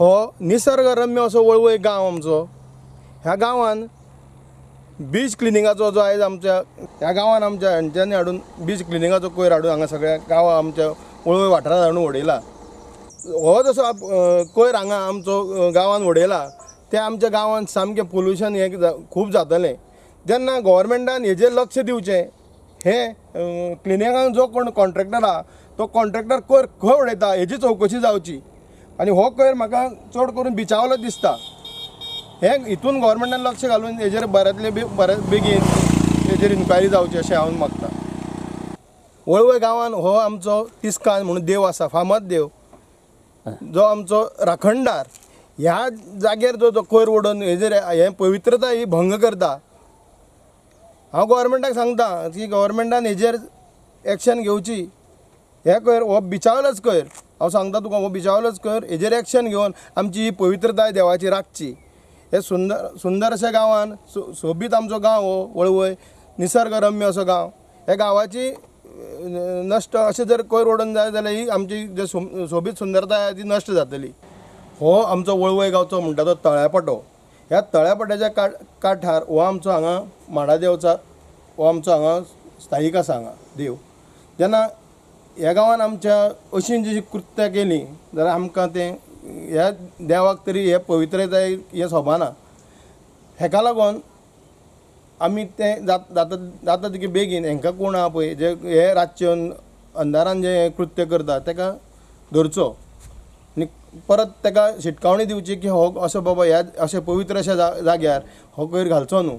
हो निसर्गरम्य असो वळवय गांव आमचो. ह्या गांवान बीच क्लिनिंगाचो जो आयज आमच्या ह्या गांवान आमच्या हांच्यांनी हाडून बीच क्लिनिंगाचो कोयर हाडून हांगा सगळ्या गांवा आमच्या वळवय वाठारांत हाडून उडयला. हो जसो कोयर हांगा आमचो गांवान उडयला तें आमच्या गांवान सामकें पोल्युशन हें खूब जातलें. जेन्ना गव्हर्मेंटान हेजेर लक्ष दिवचें, हें क्लिनिंगाक जो कोण कॉन्ट्रॅक्टर आहा तो कॉन्ट्रॅक्टर कोयर खंय उडयता हेजी चवकशी जावची. आनी हो कोयर म्हाका चड करून बिचावलो दिसता. हे हितून गव्हर्मेंटान लक्ष घालून हेजेर बऱ्यांतले बऱ्या बेगीन हेजेर इन्क्वायरी जावची अशें हांव मागता. वळवय गांवान हो आमचो तिस्कान म्हणून देव आसा, फामाद देव, जो आमचो राखणदार. ह्या जाग्यार जो जो कोयर उडोवन हेजेर हें पवित्रता ही भंग करता. हांव गव्हर्मेंटाक सांगता की गव्हर्मेंटान हेजेर एक्शन घेवची. हे कोयर हो बिचावलोच कोयर, हांव सांगता तुका, हो बिचावलोच कोयर, हेजेर एक्शन घेवन आमची ही पवित्रताय देवाची राखची. हे सुंदर सुंदर अशा गांवान सोबीत आमचो गांव हो वळवय, निसर्गरम्य असो गांव. ह्या गांवाची नश्ट अशें जर कोयर उडोवन जाय जाल्यार ही आमची जे सोबीत सुंदरताय आहा ती नश्ट जातली. हो आमचो वळवय गांवचो म्हणटा तो तळ्यापाटो. ह्या तळ्यापाट्याच्या काठार हो आमचो हांगा माडादेवचा हो आमचो हांगा स्थायीक आसा हांगा देव. जेन्ना ह्या गांवान आमच्या अशीं जी कृत्यां केलीं जाल्यार आमकां तें ह्या देवाक तरी हे पवित्रताय हें सोबाना. हेका लागून आमी तें जाता जाता तितके बेगीन हेंकां कोण आहा पळय जे हे रातचे अंधारान जे कृत्य करता तेका धरचो आनी परत तेका शिटकावणी दिवची की हो असो बाबा ह्या अशें पवित्र अशा जाग्यार हो कोयर घालचो न्हू.